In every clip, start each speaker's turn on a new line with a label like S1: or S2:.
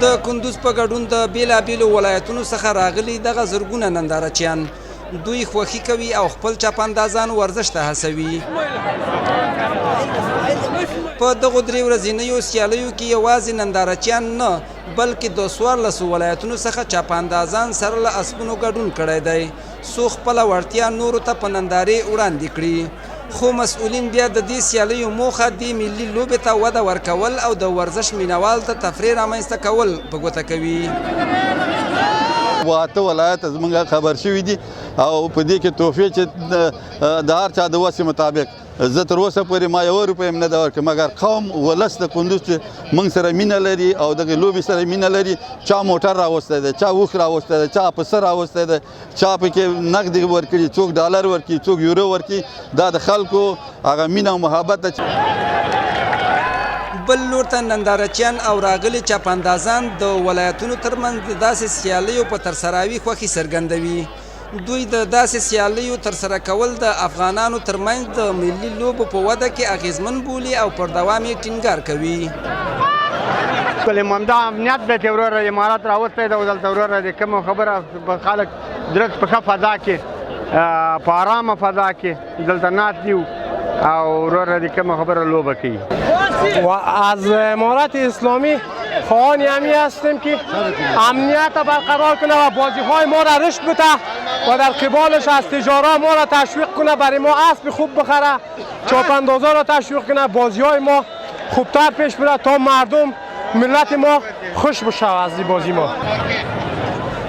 S1: د کندوز په ګډون د بېلابېلو ولایتونو څخه راغلي دغه زرګونه نندارچیان، دوی خوښي کوي او خپل چاپاندازان ورزش ته هڅوي. په دغو 3 ورځینیو سیالیو کې یوازې نندارچیان نه، بلکې د 14 ولایتونو څخه چاپاندازان سره له اسپونو ګډون کړی دی، څو خپله وړتیا نورو ته په نندارې وړاندې کړي. خو مسؤلین بیا د دې سیالیو موخه دې ملي لوبې ته وده ورکول او د ورزش مینوال ته تفریح رامنځته کول په ګوته کوي.
S2: 8 ولایت زمونږ خبر شوي دي او په دې کې تحفې چې د هر چا د وسې مطابق، زه تر اوسه پورې ما 1 روپۍ هم نه ده ورکړې، مګر قوم ولس د کندوز چې موږ سره مینه لري او دغې لوبې سره مینه لري، چا موټر راوستی دی، چا اوښ راوستی دی، چا پسه راوستی دی، چا پکې نغدې ورکړي، څوک ډالر ورکړي، څوک یورو ورکړي. دا د خلکو هغه مینه او محبت ده.
S1: بل لور ته نندارچیان او راغلي چاپاندازان د ولایتونو ترمنځ د داسې سیالیو په ترسراوي خوښي څرګندوي. دوی د داسې سیالیو ترسره کول د افغانانو ترمنځ د ملي لوبو په وده کې اغېزمن بولي او پر دوام یې ټینګار کوي.
S3: کله ممدا امنیت دی چې وروره امارت راوستی دی او دلته وروره د کومه خبره خلک درست په ښه فضا کې، په آرامه فضا کې دلته ناست دي او وروره د کومه خبره لوبه کوي.
S4: و از امارت اسلامی خواهان همی هستیم که امنیت برقرار کنه و بازی های ما را رشد بده و در قبالش از تجارا ما را تشویق کنه، برای ما اسب خوب بخره، چاپاندازا را تشویق کنه، بازی های ما خوبتر پیش بره تا مردم ملت ما خوش بشه از این بازی ما.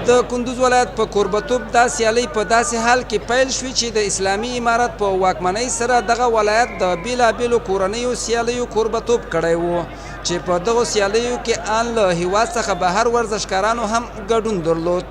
S1: د کندوز ولایت په کوربتوب دا سیالۍ په داسې حال کې پیل شوې چې د اسلامي امارت په واکمنۍ سره دغه ولایت د بېلابېلو کورنیو سیالیو کوربتوب کړی و، چې په دغو سیالیو کې ان له هیواد څخه بهر ورزشکارانو هم ګډون درلود.